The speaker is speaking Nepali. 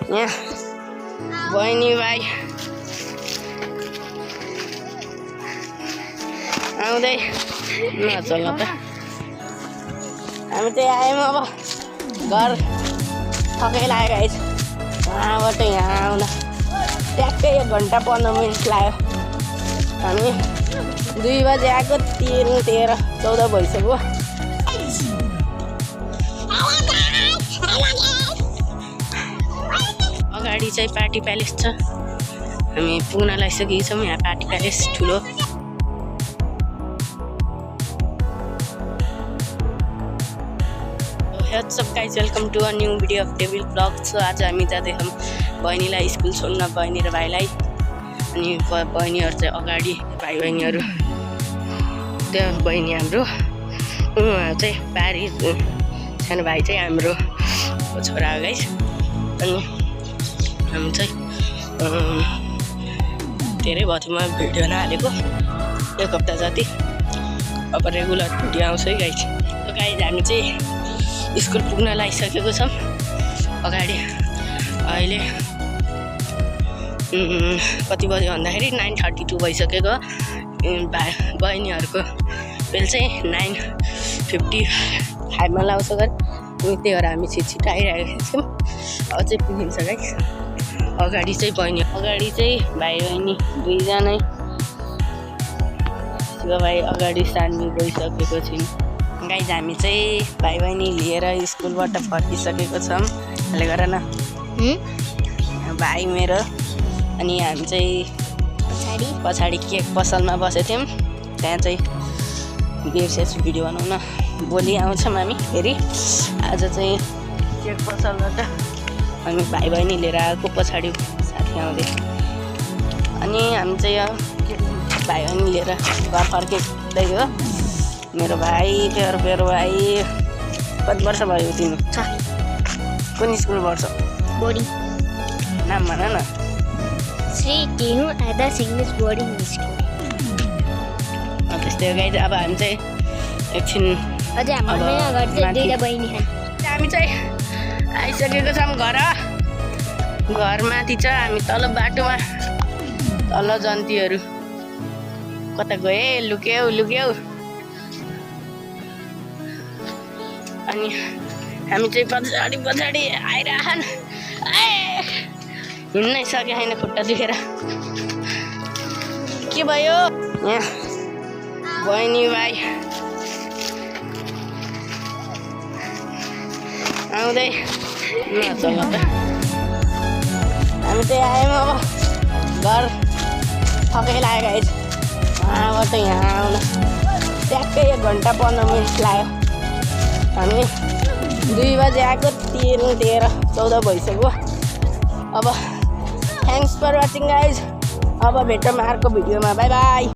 यहाँ बहिनी भाइ आउँदै नचल त हामी चाहिँ आयौँ अब घर थकै लाग्यो गाइस वहाँबाट यहाँ आउन ट्याक्कै 1 घन्टा 15 मिनट लाग्यो हामी 2 बजे आएको 3, 13, 14 भइसक्यो अगाडि चाहिँ पार्टी प्यालेस छ हामी पुग्न लागिसकेका छौँ यहाँ पार्टी प्यालेस ठुलो What's up guys, welcome to a new video of Devil Vlog. So आज हामी जाँदैछौँ बहिनीलाई स्कुल छोड्न बहिनी र भाइलाई अनि बहिनीहरू चाहिँ अगाडि भाइ बहिनीहरू त्यो बहिनी हाम्रो चाहिँ पारी सानो भाइ चाहिँ हाम्रो छोरा हो गाइस अनि हामी चाहिँ धेरै भयो थियो म भिडियो नहालेको 1 हप्ता जति अब रेगुलर भिडियो आउँछ है गाइस हामी चाहिँ स्कुल पुग्न लागिसकेको छौँ अगाडि अहिले कति बज्यो भन्दाखेरि 9:32 भइसकेको बहिनीहरूको बेल चाहिँ 9:55 मा लाउँछ गरी त्यही भएर हामी छिटो आइरहेको छौँ अब चाहिँ पुगिन्छ गाइस अगाडि चाहिँ बहिनी अगाडि चाहिँ भाइ बहिनी 2 जनै शिव भाइ अगाडि सान्मी गइसकेको छिन् गाइस हामी चाहिँ भाइ बहिनी लिएर स्कुलबाट फर्किसकेको छौँ त्यसले गर न भाइ मेरो अनि हामी चाहिँ पछाडि केक पसलमा बसेको थियौँ त्यहाँ चाहिँ बिर्सेछु भिडियो बनाउन भोलि आउँछौँ हामी फेरि आज चाहिँ केक पसलबाट हामी भाइ बहिनी लिएर आएको पछाडि साथी आउँदै अनि हामी चाहिँ भाइ बहिनी लिएर घर फर्किँदै हो मेरो भाइ मेरो भाइ कति वर्ष भयो तिमी कुन स्कुल पढ्छ बोर्डिङ नाम भन न श्री टिनु आदर्श इङ्ग्लिस बोर्डिङ स्कुल त्यस्तै हो गाइस अब हामी चाहिँ एकछिन अझै हाम्रो अगाडि चाहिँ 2 बहिनी छन् हामी चाहिँ आइसकेको छौँ घरमाथि छ हामी तल बाटोमा तल जन्तीहरू कता गए लुक्यौ अनि हामी चाहिँ पछाडि आइरहन् हिँड्नै सके होइन खुट्टा दुखेर के भयो यहाँ बहिनी भाइ आउँदै नचल त हामी चाहिँ आयौँ अब घर थकै लाग्यो गाइस वहाँबाट यहाँ आउन ट्याक्कै 1 घन्टा 15 मिनट लाग्यो हामी 2 बजे आएको 3, 13, 14 भइसक्यो अब थ्याङ्क्स फर वाचिङ गाइज अब भेटौँ अर्को भिडियोमा बाई बाई।